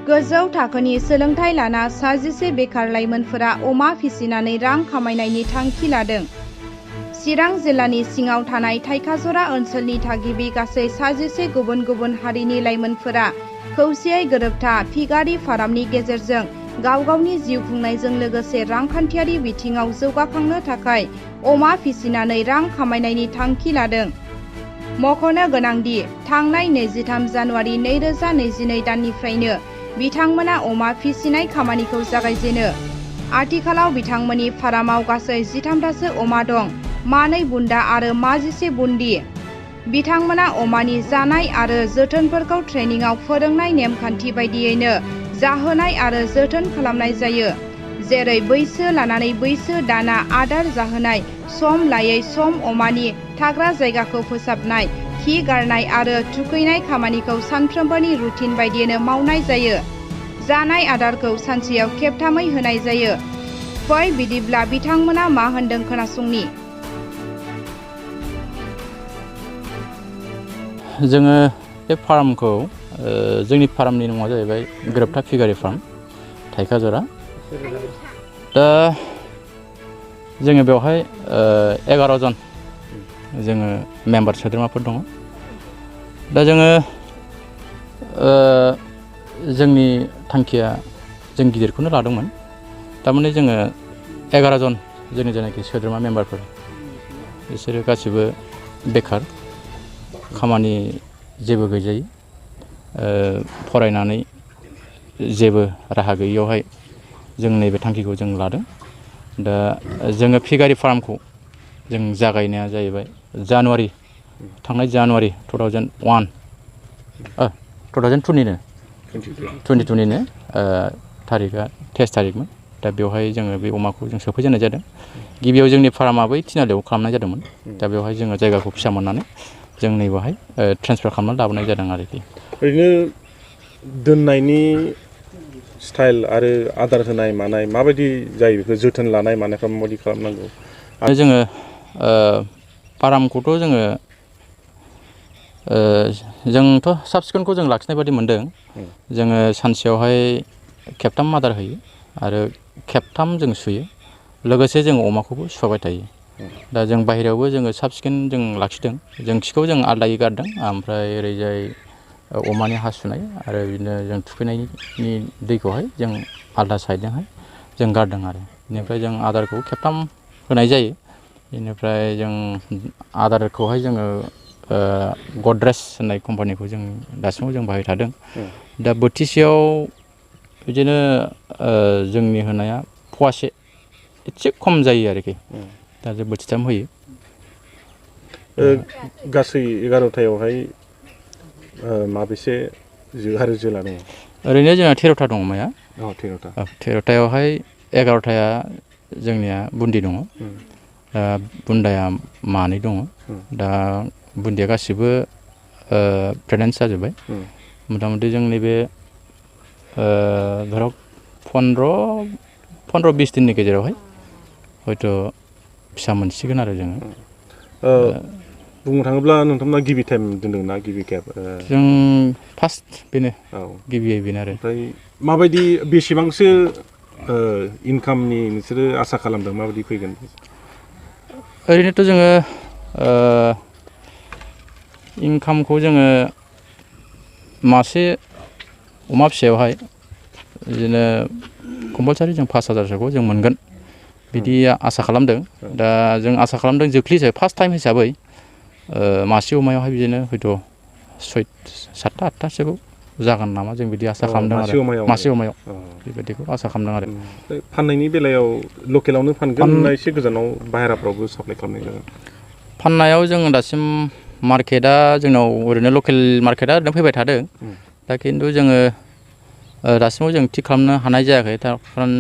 गोजौ थाखोनि सोलोंथाइ लाना 40 बेखार लाइमोनफोरा अमा फिसिनानै रां खामायनायनि थांखि लादों। चिरां जिल्लानि सिङाव थानाय थाइखाजरा ओनसोलनि थागिबि गासै 40 गुबुन गुबुन हारिनि लाइमोनफोरा खौसेयै गोरोबथा फिगारि फार्मनि गेजेरजों गाव गावनि जिउ खुंनायजों लोगोसे रांखान्थियारि बिथिङाव जौगाखांनो थाखाय अमा फिसिनानै रां खामायनायनि थांखि लादों। मख'नो गोनांदि थांनाय 23 जानुवारि 2022 दाननिफ्रायनो बिथांमोना अमा फिसिनाय खामानिखौ जागायजेनो। आथिखालाव बिथांमोननि फार्माव गासै 13थासो अमा दं, 2 बुन्दा आरो 11 बुन्दि। बिथांमोना अमानि जानाय आरो जोथोनफोरखौ ट्रेनिंआव फोरोंनाय नेमखान्थि बायदियैनो जाहोनाय आरो जोथोन खालामनाय जायो। जेरै बैसो लानानै बैसो दाना आदार जाहोनाय, सम लायै सम अमानि थाग्रा जायगाखौ फोसाबनाय, खि गारनाय आरो थुखैनाय खामानिखौ सानफ्रोमबोनि रुटिन बायदियैनो मावनाय जायो। जानाय आदारखौ सानसेयाव खेबथामै होनाय जायो। फै बिदिब्ला बिथांमोना मा होनदों खोनासंनि। जोङो बे फार्मखौ जोंनि फार्मनि मुङा जाहैबाय गोरोबथा फिगारि फार्म थाइखाजरा। दा जोङो बेवहाय 11 जन जोङो मेम्बार सोद्रोमाफोर दङ। दा जोङो जोंनि थांखिया जों गिदिरखौनो लादोंमोन। थारमाने जोङो 11 जन जोंनि जायनाखि सोद्रोमा मेम्बारफोर बिसोरो गासिबो बेखार, खामानि जेबो गैजायै, फरायनानै जेबो राहा गैयियावहाय जों नैबे थांखिखौ जों लादों। दा जोङो फिगारि फार्मखौ जों जागायनाया जाहैबाय थांनाय जानुवारि 2022निनो थारिखआ 23 थारिखमोन। दा बेवहाय जोङो बे अमाखौ जों सोफैजेननाय जादों। गिबियाव जोंनि फार्मा बै थिनालियाव खालामनाय जादोंमोन। दा बेवहाय जोङो जायगाखौ फिसा मोननानै जों नैबेवहाय ट्रेन्सफार खालामनानै लाबोनाय जादों आरोखि। ओरैनो दोननायनि स्टाइल आरो आदार होनाय मानाय माबायदि जायो, बेखौ जोथोन लानाय मानायफ्रा माबायदि खालामनांगौ? जोङो फार्मखौथ' जोंथ' साब सिखोनखौ जों लाखिनाय बादि मोनदों। जोङो सानसेयावहाय खेबथाम आदार होयो आरो खेबथाम जों सुयो। लोगोसे जों अमाखौबो सुफाबाय थायो। दा जों बाहेरायावबो जोङो साब सिखोन जों लाखिदों। जों खिखौ जों आलदायै गारदों, ओमफ्राय ओरैजाय अमानि हासुनाय आरो बिदिनो जों थुखैनायनि दैखौहाय जों आलदा साइडजोंहाय जों गारदों आरो। बेनिफ्राय जों आदारखौ खेबथाम होनाय जायो। बेनिफ्राय जों आदारखौहाय जोङो गद्रेज होननाय कम्पानिखौ जों दासिमाव जों बाहायबाय थादों। दा बोथिसेयाव बिदिनो जोंनि होनाया फवासे एसे खम जायो आरोखि। दा जों बोथिथाम होयो। गासै 11थायावहाय माबेसे जो आरो जोला दङ? ओरैनो जोंहा 13था दं अमाया। 13था। 13थायावहाय 11थाया जोंनिया बुन्दि दङ। बुन्दाया 2 दङ। दा बुन्दिया गासिबो प्रेगनेन्ट जाजोब्बाय। मथा मथि जोंनि बे धरक 15-20 दिननि गेजेरावहाय हयथ' फिसा मोनसिगोन आरो जोङो। बुंनो थाङोब्ला नोंथांमोना गिबि टाइम दोनदों ना गिबि खेब? जों फार्स्ट बेनो, गिबियै बेनो आरो। ओमफ्राय माबायदि बेसेबांसो इनकामनि नोंसोरो आसा खालामदों, माबायदि फैगोन? ओरैनोथ' जोङो इनकामखौ जोङो मासे अमा फिसायावहाय बिदिनो कम्पालसारि जों 5,000सोखौ जों मोनगोन बिदि आसा खालामदों। दा जों आसा खालामदों जोख्लि हिसाबै फार्स्ट टाइम हिसाबै मासे अमायावहाय बिदिनो हयथ' 7-8थासोखौ जागोन नामा, जों बिदि आसा खालामदों आरो। मासे अमायाव बेबायदिखौ आसा खालामदों आरो। फाननायनि बेलायाव लकेलावनो फानगोन ना एसे गोजानाव बाहेराफ्रावबो साप्लाइ खालामनाय जागोन? फाननायाव जोङो दासिम मार्केटआ जोंनाव ओरैनो लकेल मार्केटआ ओरैनो फैबाय थादों। दा खिन्थु जोङो दासिमाव जों थिग खालामनो हानाय जायाखै। खारन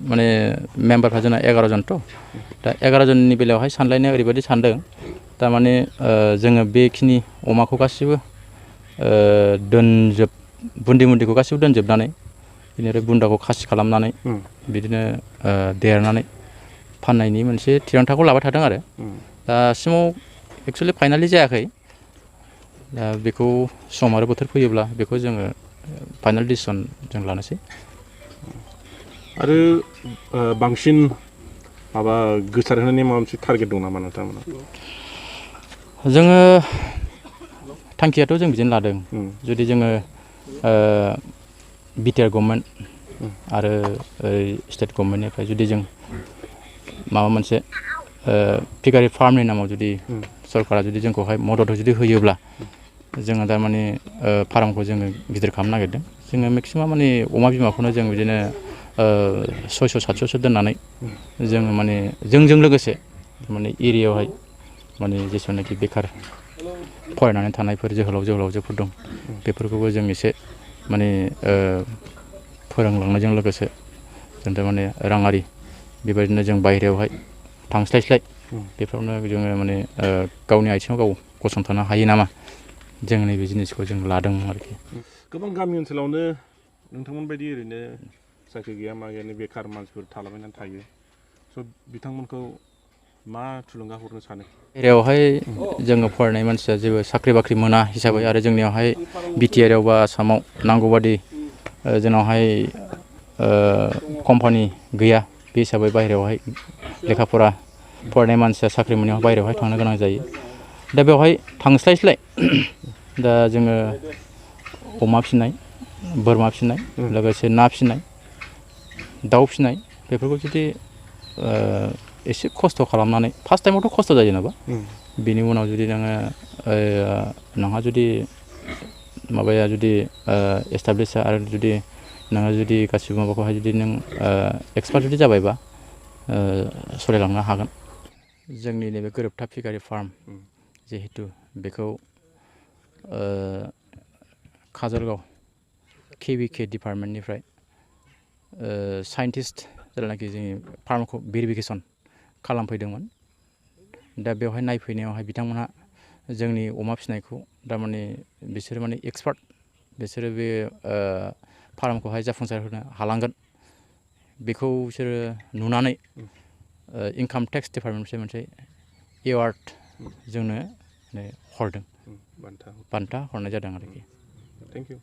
माने मेम्बारफ्रा जोंना 11 जनथ'। दा 11 जननि बेलायावहाय सानलायनाया ओरैबायदि सानदों, थारमाने जोङो बेखिनि अमाखौ गासिबो बुन्दिखौ गासिबो दोनजोबनानै बेनिफ्राय बुन्दाखौ खासि खालामनानै बिदिनो देरनानै फाननायनि मोनसे थिरांथाखौ लाबाय थादों आरो। दासिमाव एक्सुवेलि फाइनालि जायाखै। दा बेखौ सम आरो बोथोर फैयोब्ला बेखौ जोङो फाइनाल डिसिसन जों लानोसै। आरो बांसिन माबा गोसारहोनायनि माबा मोनसे टारगेट दं नामा नोंथांमोना? जोङो थांखियाथ' जों बिदिनो लादों। जुदि जोङो बिटिआर गभर्नमेन्ट आरो स्टेट गभर्नमेन्टनिफ्राय जुदि जों माबा मोनसे पिगारि फार्मनि नामाव जुदि सरकारा जुदि जोंखौहाय मदद जुदि होयोब्ला जोङो थारमाने फार्मखौ जोङो गिदिर खालामनो नागिरदों। जोङो मेक्सिमाम माने अमा बिमाखौनो जों बिदिनो 600-700सो दोननानै जोङो माने जोंजों लोगोसे माने एरियायावहाय माने जेसेबांनाखि बेखार फरायनानै थानायफोर जोहोलावजोफोर दं बेफोरखौबो जों एसे माने फोरोंलांनायजों लोगोसे जों थारमाने राङारि बेबायदिनो जों बायहेरायावहाय थांस्लायस्लाय बेफोरावनो जोङो माने गावनि आथिङाव गाव गसंथानो हायो नामा, जों नैबे जिनिसखौ जों लादों आरोखि। गोबां गामि ओनसोलावनो नोंथांमोन बायदि ओरैनो साख्रि गैया मा गैया बेखार मानसिफोर थालाबायनानै थायो। स' बिथांमोनखौ मा थुलुंगा हरनो सानो? एरियायावहाय जोङो फरायनाय मानसिया जेबो साख्रि बाख्रि मोना हिसाबै आरो जोंनियावहाय बिटिआरआव बा आसामाव नांगौबादि जोंनावहाय कम्पानि गैया। बे हिसाबै बाहेरायावहाय लेखा फरा फरायनाय मानसिया साख्रि मोननायाव बाहेरायावहाय थांनो गोनां जायो। दा बेवहाय थांस्लायस्लाय दा जोङो अमा फिसिनाय, बोरमा फिसिनाय, लोगोसे ना फिसिनाय, दाउ फिसिनाय बेफोरखौ जुदि एसे खस्थ' खालामनानै फार्स्ट टाइमावथ' खस्थ' जायो जेनेबा बेनि उनाव जुदि नोङो नोंहा जुदि माबाया जुदि एस्टाब्लिश आरो जुदि नोङो जुदि गासिबो माबाखौहाय जुदि नों एक्सपार्ट जुदि जाबायबा सालायलांनो हागोन। जोंनि नैबे गोरोबथा पिगारि फार्म जिहेतु बेखौ काजलगाव KVK डिपार्टमेन्टनिफ्राय साइन्टिस्ट जेब्लानाखि जोंनि फार्मखौ भेरिफिकेसन खालामफैदोंमोन। दा बेवहाय नायफैनायावहाय बिथांमोनहा जोंनि अमा फिसिनायखौ थारमाने बिसोरो माने एक्सपार्ट, बिसोरो बे फार्मखौहाय जाफुंसार होनो हालांगोन बेखौ बिसोरो नुनानै इनकाम टेक्स डिपार्टमेन्टनिफ्राय मोनसे एवार्ड जोंनो हरदों, बान्था हरनाय जादों आरोखि। Thank you.